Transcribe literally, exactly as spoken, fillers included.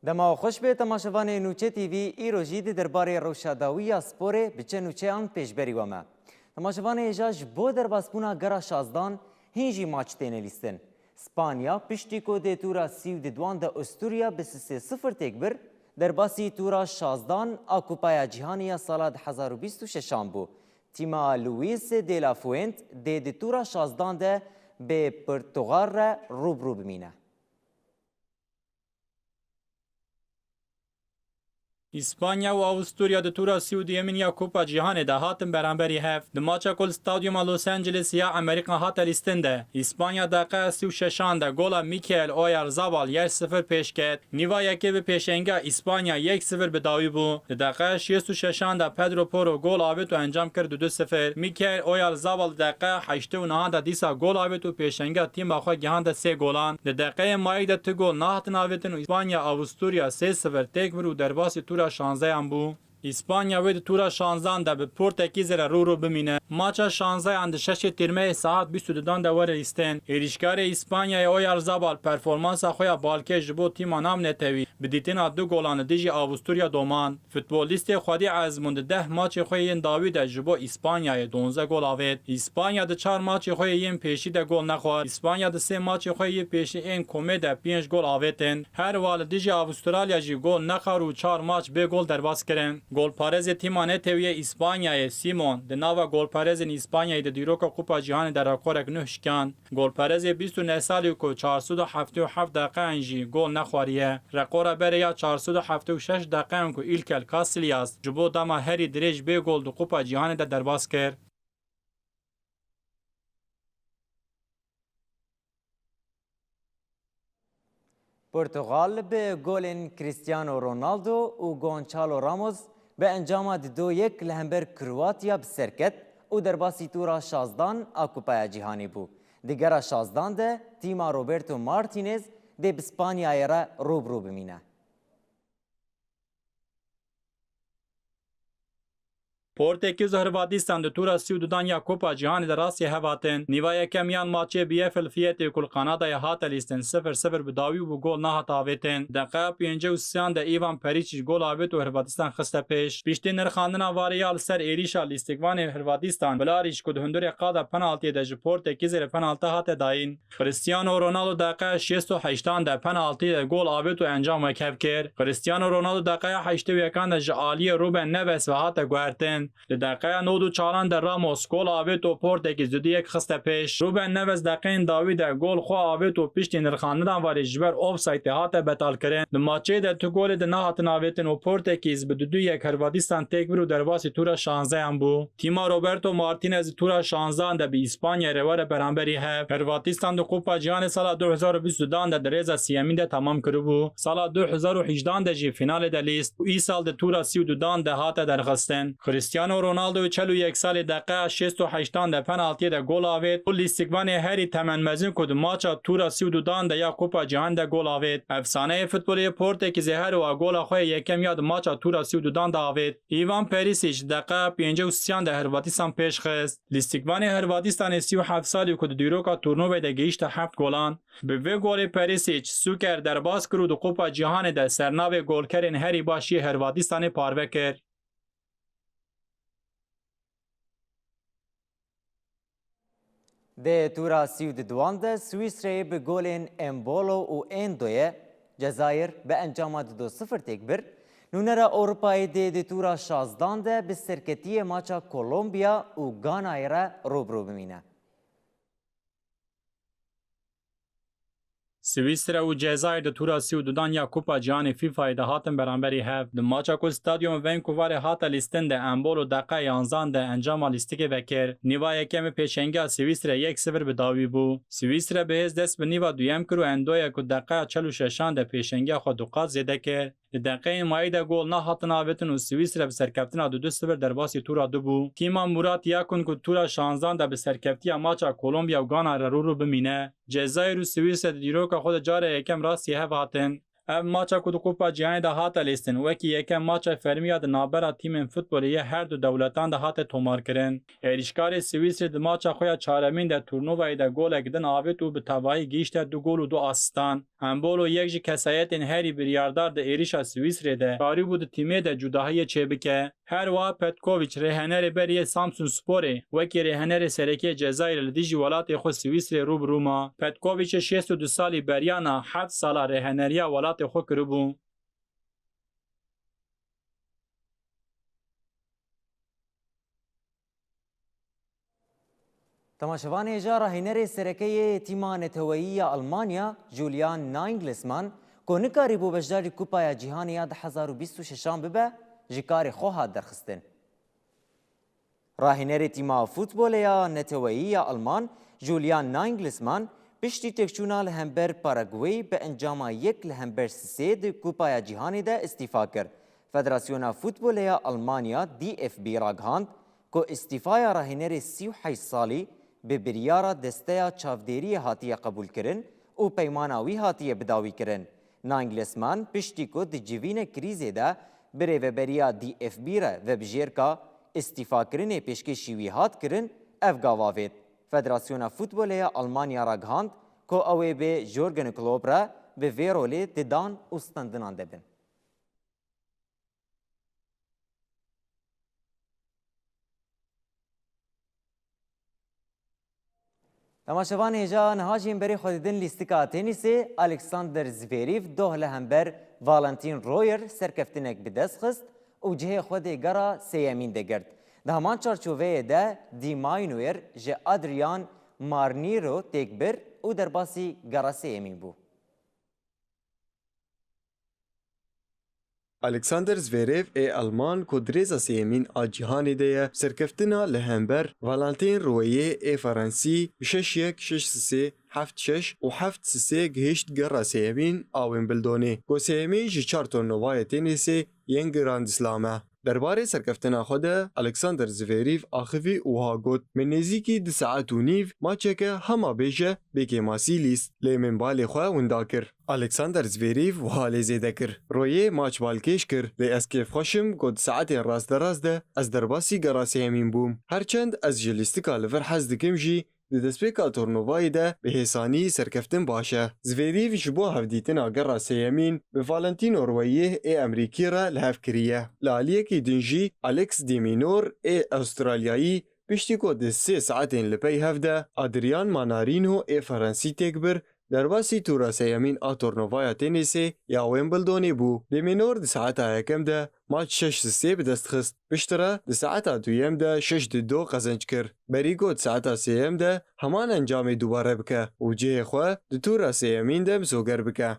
Dema we xweş be, temaşevanê Nûçe T V, îro jî di derbarê rewşa dawî ya sporê bi çend nûçeyan pêşberî we me. Temaşevanê hêja, ji bo derbasbûna gera şazdan hîn jî maç têne lîstin. Spanya, piştî ku di tûra sî û duduan de Usturya bi sê sifir têk bir, derbasî tûra şazdan a Kupaya Cîhanê ya sala du hezar û bîst û şeşan bû. Tîma Luis de la Fuente dê di tûra şazdan de bi Portugal re rû bi rû bimîne. Îspanya û Avusturya di tûra sî û duyemîn ya Kupa Cîhanê de hatin beramberî hev. Di maça ku li Stadyuma Los Angeles ya Amerîka hate lîstin de, Îspanya deqeya sî û şeşan de gola Mikel Oyarzabal yek sifir pêş ket. Nîva yekê bi pêşengiya Îspanya yek sifir bi dawî bû. Di deqeya şêst û şeşan de Pedro Porro gol avêt û encam kir du du sifir. Mikel Oyarzabal di deqeya heştê û nehan de dîsa gol avêt û pêşengiya tîma xwe gihande sê golan. Di deqeyê mayî de ti gol nehatin avêtin û Îspanya, Avusturya sê sifir têk bir û derbasî tûra şanzeyan bû. Îspanya wê di tûra şanzan de bi Portekîzê re rû rû bimîne. Maça şanzeyan di şeşê tîrmehê saet bîst û dudan de were lîstin. Êrîşkarê Îspanyayê Oyarzabal performansa xwe ya balkêş ji bo tîma nav netewî bi dîtina du golan li dijî Avusturya domand. Futbolîstê xwedî ezmûn di deh maçê xwe yên dawî de ji bo Îspanyayê duwazdeh gol avêt. Îspanya di çar maçê xwe yên pêşî de gol nexwar. Îspanya di sê maçê xwe yê pêşî ên komê de pênc gol avêtin. Her wiha li dijî Avustralya jî gol nexwar û çar maç bê gol derbas kirin. Golparêzê tîma netewî yê Îspanyayê Simon di nava golparêzên Îspanyayê di dîroka Kupa Cîhanê de rekorek nuh şikand. Golparêzê bîst û neh salî ku çar sed û heftê û heft deqeyan jî gol nexwariye. Reqora berê ya çar sed û heftê û şeş deqeyan ku Ilkel Casillas ji bo dema herî dirêj bê gol di Kupa Cîhanê de derbas kir. Portugal bi golên Cristiano Ronaldo û Gonçalo Ramos bi encama di do yek li hember Kroatya bi ser ket û derbasî tûra şazdan a Kupaya Cîhanê bû. Di gera şazdan de tîma Roberto Martinez dê bi Spanyayê re rû bi rû bimîne. Portekîz û Hırvatistan di tûra sî û dudan ya Kupa Cîhanê de rastî hev hatin. Nîva yekem yan maçê bi F L Fiyetê ku li Kanadayê hate lîstin sifir sifir bi dawî bû, gol nehat avêtin. Deqeya pêncî û sêyan de Ivan Perisic gol avêt û Hırvatistan xiste pêş. Piştî nirxandina varê ya li ser êrîşa lîstikvanê Hırvatistan, Vlaric ku di hundurê qada penaltiyê de ji Portekîzê re penaltî hate dayîn. Cristiano Ronaldo deqeya şêst û heştan de penaltî de gol avêt û encam wekhev kir. Cristiano Ronaldo deqeya heştê û yekan de ji aliyê Ruben Neves ve hate guhertin. Di deqeya nod û çaran de Ramos gol avêt û Portekîz du yek xiste pêş. Ruben Neves deqeyên dawî de gol xwe avêt û piştî nirxandina varê ji ber ofsaytê hate betalkirin. Di maçê de tu golê de nehatin avêtin û Portekîz bi du yek Hırvatistan têk bir û derbasî tûra şanzeyan bû. Tîma Roberto Martinez tûra şanzan de bi Îspanyayê re were beramberî hev. Hırvatistan di Kupa Cîhanê sala du hezar û bîst û dudan de di rêza siyemîn de temam kiribû. Sala du hezar û hejdan de jî finalê de lîst û îsal di tûra sî û dudan de hate derxistin. Cristiano Ronaldo çel û yek salî deqeya şêst û heştan de penaltiyê de gol avêt û lîstikvanê herî temenmezin ku di maça tûra sî û dudan de ya Kupa Cîhanê de gol avêt. Efsaneyê futbolê yê Portekîzê her wiha gola xwe yê yekem ya di maça tûra sî û dudan de avêt. Ivan Perisic deqeya pêncî û sêyan de Hırvatistan pêş xist. Lîstikvanê Hırvatistanê sî û heft salî ku di dîroka turnuvê de gihîşte heft golan. Bi vê golê Perisic sûker derbas kir û di Kupa Cîhanê de sernavê golkerên herî baş yê Hırvatistanê parve kir. Di tûra sî û duduan de Swîsreyê bi golên Embolo û Endoye Cezayir bi encama du sifir têk bir. Nûnera Ewropayê dê di tûra şazdan de bi serketiyê maça Kolombiya û Ganayê re rû bi rû bimîne. Swîsre û Cezayir di tûra sî û dudan ya Kupa Cîhanê FIFAyê de hatin beramberî hev. Di maça ku Stadyuma Vancouverê hate lîstin de Embolo deqeya yanzan de encama lîstikê vekir. Nîva yekemê pêşengiya Swîsre yek sifir bi dawî bû. Swîsre bi hêz dest bi nîva duyem kir û Endoya ku deqeya çel û şeşan de pêşengiya xwe du qat zêde kir. Di deqeyên mayî de gol nehatin avêtin û Swîsre bi serkeftina du du sifir derbasî tûra du bû. Tîma Murat Yakun ku tûra şanzan de bi serkeftiya maça Kolombiya û Gana re rû rû bimîne. Cezayir û Swîsre di dîroka xwe de cara yekem rastî hev hatin. Ev maça ku di Kupa Cîhanê de hate lîstin, wekî yekem maça fermî ya di navbera tîmên futbolê yê her du dewletan de hate tomarkirin. Êrîşkarê Swîsrê di maça xwe ya çaremîn de turnuvayê de golek din avêt û bi tevahî gihîşte du gol û du asîstan. Embolo, yek ji kesayetên herî biryardar di êrîşa Swîsrê de, karîbû di tîmê de cudahiyê çêbike. Her wiha Petkovic, rêhenerê berî yê Samsunsporê, wekî rêhenerê serekê Cezayirê li dijî welatê xwe Swîsrê rû bi rû ma. Petkovic ê şêst û du salî beriyana heft sala rêheneriya welatê xwe kiribû. Temaşevanê hêja, rahînerê sereke yê tîma neteweyî ya Almanya, Julian Nagelsmann, ku nikarîbû beşdarî Kupaya Cîhanê ya du hezar û bîst û şeşan bibe, ji karê xwe hat derxistin. Rahînerê tîma futbolê ya neteweyî ya Alman, Julian Nagelsmann, piştî têkçûna li hember Paraguay bi encama yek li hember sisê di Kupaya Cîhanê de îstîfa kir. Federasyona Futbolê ya Almanya, D F B, ragihand, ku îstîfaya rahînerê sî û heşt salî bi biryara Desteya Çavdêriyê hatiye qebûlkirin û peymana wî hatiye bidawîkirin. Nagelsmann piştî ku di civîne krîzê de bi rêveberiya D F B re vebijêrka îstîfakirinê pêşkêşî wî hat kirin, ev gav avêt. Federasyona Futbolê ya Almanya ragihand ku ew ê bi Jurgen Klopp re bi vê rolê di dan û standinan de bin. Temaşevanê hêja, niha jî em berê xwe didin lîstika tenîsê. Alexander Zverev doh li hember Valentin Royer serkeftinek bi dest xist û cihê xwe dê gera sêyemîn de girt. Di heman çarçoveyê de Di Maynouer ji Adrian Marniro têk bir û derbasî gera sêyemîn bû. Alexander Zverev ê Alman ku di rêza sêyemîn a cîhanê de ye, serkeftina li hember Valentin Royê ê Ferensî bi şeş yek, şeş sisê, heft şeş û heft sisê gihişt gera sêyemîn a Wimbledonê, ku sêyemîn ji çar turnuvayê tenîsê yên Grand Slam e. Derbarê serkeftina xwe de Alexander Zverev axivî û wiha got, Min nêzîkî du saet û nîv maçeke hema bêje bê kêmasî lîst, lê min balê xwe winda kir. Alexander Zverev wiha lê zêde kir, Royê maç balkêş kir, lê ez kêfxweş im ku di saetên rasterast de ez derbasî gera sêyemîn bûm. Her çend ez ji lîstika li vir hez dikim jî, di destpêka turnuvayê de bi hêsanî serkeftin baş e. Zverev ji bo hevdîtina gera sêyemîn bi Valentino Royê ê Emerîkî re li hev kiriye. Li aliyekî din jî Alex de Minaur ê Awustralyayî piştî ku di sê saetên li pey hev de Adrian Manarino ê Ferensî têk bir, derbasî tûra sêyemîn a turnuvaya tenîsê ya Wimbledonê bû. De Minaur di saeta yekem de maç şeş sisê bi dest xist. Piştre di saeta duyem de şeş du qezenc kir. Berî ku di saeta sêyem de heman encamê dubare bike û cihê xwe di tûra sêyemîn de misoger bike.